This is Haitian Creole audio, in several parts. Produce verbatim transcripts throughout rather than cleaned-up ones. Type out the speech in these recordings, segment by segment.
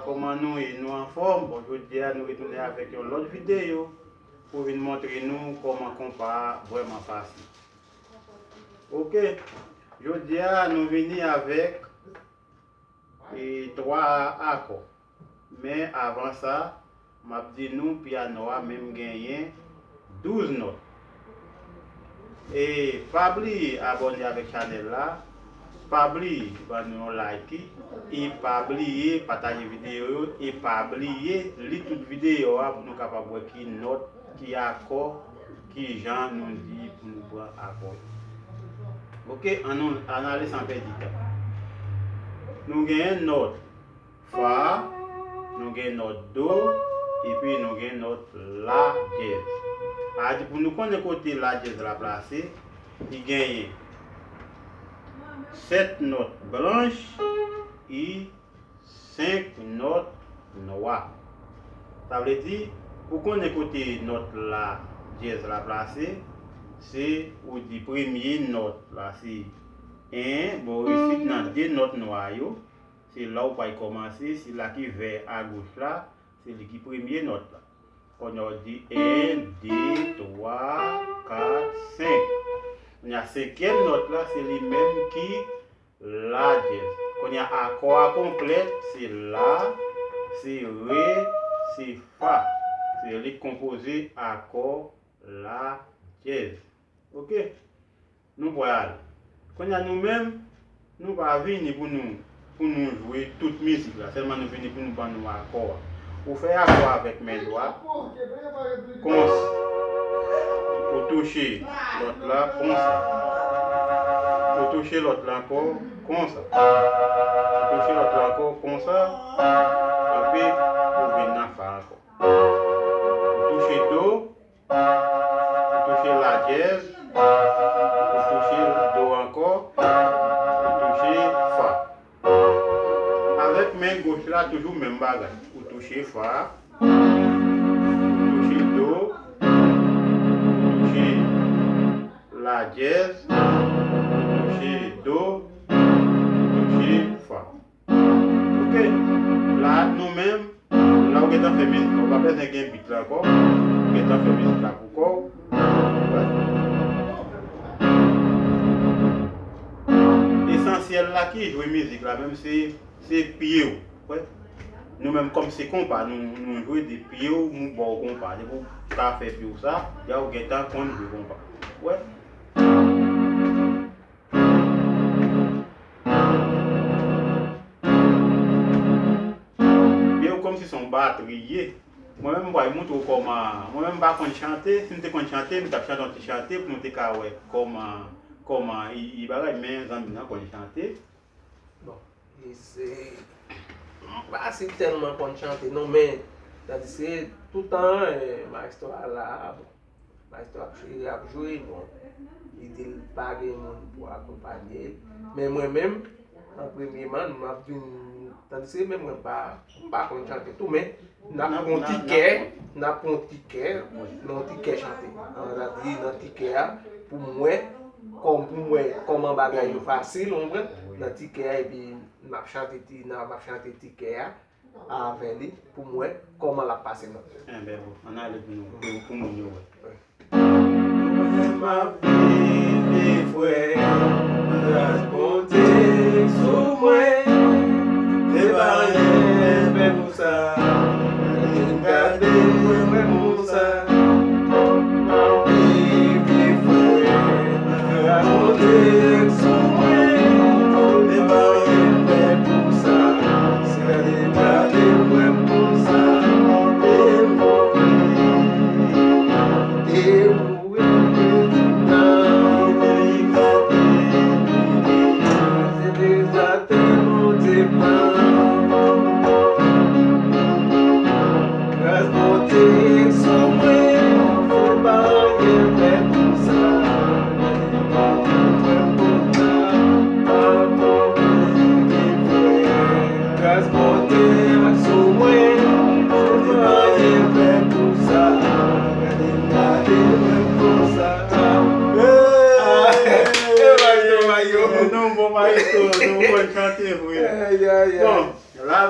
Kòman nou ye? Nou anfòm? Bon, jodi a nou retounen avèk yon lòt videyo pou vin montre nou kòman konpa a vrèman fasil. Ok, jodi a nou vini avèk e twa akò. Men avan sa, m ap di nou pyano a menm genyen douz nòt. E pa bliye abòne avèk chanèl la, pa bliye ban nou yon like, e pa bliye pataje videyo yo, e pa bliye li tout videyo a pou nou kapab wè ki nòt, ki akò, ki jan nou di pou nou pran akò yo. Ok, ann nou, ann ale san pèdi tan. Nou genyen nòt fa, nou gen nòt do, epi nou gen nòt la dyèz. Sa vle di pou nou konnen kote la dyèz la plase, li genyen sèt nòt blanch e senk nòt nwa. Sa vle di, pou konnen kote nòt la dyèz la plase, se ou di premye nòt la se en, bon, ou isit nan de nòt nwa yo, se la ou pral kòmanse, sila ki vè agoch la, se li ki premye nòt la. Kounye a ou di en, de, twa, kat, senk. Kounye a senkyèm nòt la, se li menm ki la dyèz. Kounye a akò a konplèt, se la, se re, se fa. Se li k konpoze akò la dyèz. Ok? Nou pral. Kounye a nou menm, nou pa vini pou nou, pou nou jwe tout mizik la. Sèlman nou vini pou nou ban nou akò a. Ou fè akò a avèk men dwat. Konsa. Ou touche lòt la konsa. Ou touche lòt la ankò konsa. Ou touche lòt la ankò konsa. Epi, ou vin nan fa ankò. Ou touche do. Ou touche la dyèz, ou touche do ankò, ou touche fa. Avèk men goch la, toujou menm bagay. Ou touche fa, ou touche do, ou touche la dyèz, ou touche do, ou touche fa. Ok, la nou menm, la ou gentan fè mizik la, ou pa bezwen gen beat la ankò, ou gentan fè mizik la pou kò w. Esansyèl la ki jwe mizik la menm se, se pye w. Wè. Nou menm kòm se konpa, nou, nou jwe de pye w, nou ba w konpa. Depi w ka fè pye w sa, ya ou gentan konn jwe konpa. Wè. Pye w kòmsi se yon batri ye. Mwen menm, m pral montre w kòman, mwen menm, m pa konn chante. Si m te konn chante, m t ap chante yon ti chante pou nou te ka wè kòman, kòman i, i bagay, men zanmi m nan konn chante. Bon, e se, m pa si tèlman konn chante, non, men, tandiske toutan, eh, maestro a la, bon, maestro ap jwe, ap jwe, bon, li di l pa gen moun pou akonpanye l. Men mwen menm, an premye man, m ap vin, tandiske men mwen pa, m pa konn chante tou, men n ap pran yon ti kè, n ap pran yon ti kè, nan yon ti kè chante. An, sa di nan ti kè a, pou m wè, kòm pou m wè kòman bagay yo fasil, ou konprann? Nan ti kè a, epi n ap chante ti, n ap chante ti kè a. Avè li pou m wè kòman l ap pase nòt yo. Enben bon, ann ale pou nou, pou, pou moun yo wè. Mwen m ap viv, frè, gras Bondye sou mwen. Se pa anyen m fè pou sa. Gade m, gade m, mwen, mwen, pou sa. Gras Bondye sou mwen, se pa anyen m fè pou sa. Gade m, gade m, mwen, mwen, pou sa. Gras Bondye sou mwen, se pa anyen m fè pou sa. Gade m, gade m, mwen, pou sa. Hey! E maestro, maestro. Nou bon maestro, nou konn chante vre. Ay, ay, ay. Bon, la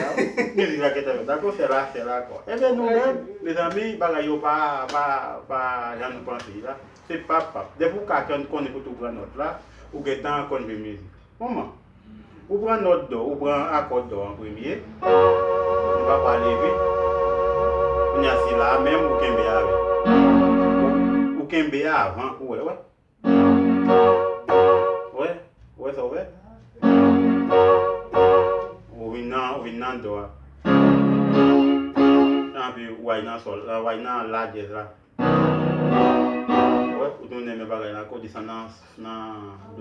la, wi. Mizik la gentan fèt la, konsè la, sè la, kò. Ebyen, nou menm, mezanmi, bagay yo pa, pa, pa jan nou panse la. Se pap, pap. Depi ou ka konn, konnen kote ou pran nòt la, ou gentan konn jwe mizik. Kòman? Ou pran nòt do, ou pran akò do an premye. Nou pa prale vit. Kounye a, se la menm ou kenbe avè. Ou, ou kenbe avan, ou wè, wè. Wè, wè sa w fè? Ou vin nan, ou vin nan do a. Anpi w al nan sòl, w al nan la dyèz la. Wè, ou tounen menm bagay la, kò desann nan, nan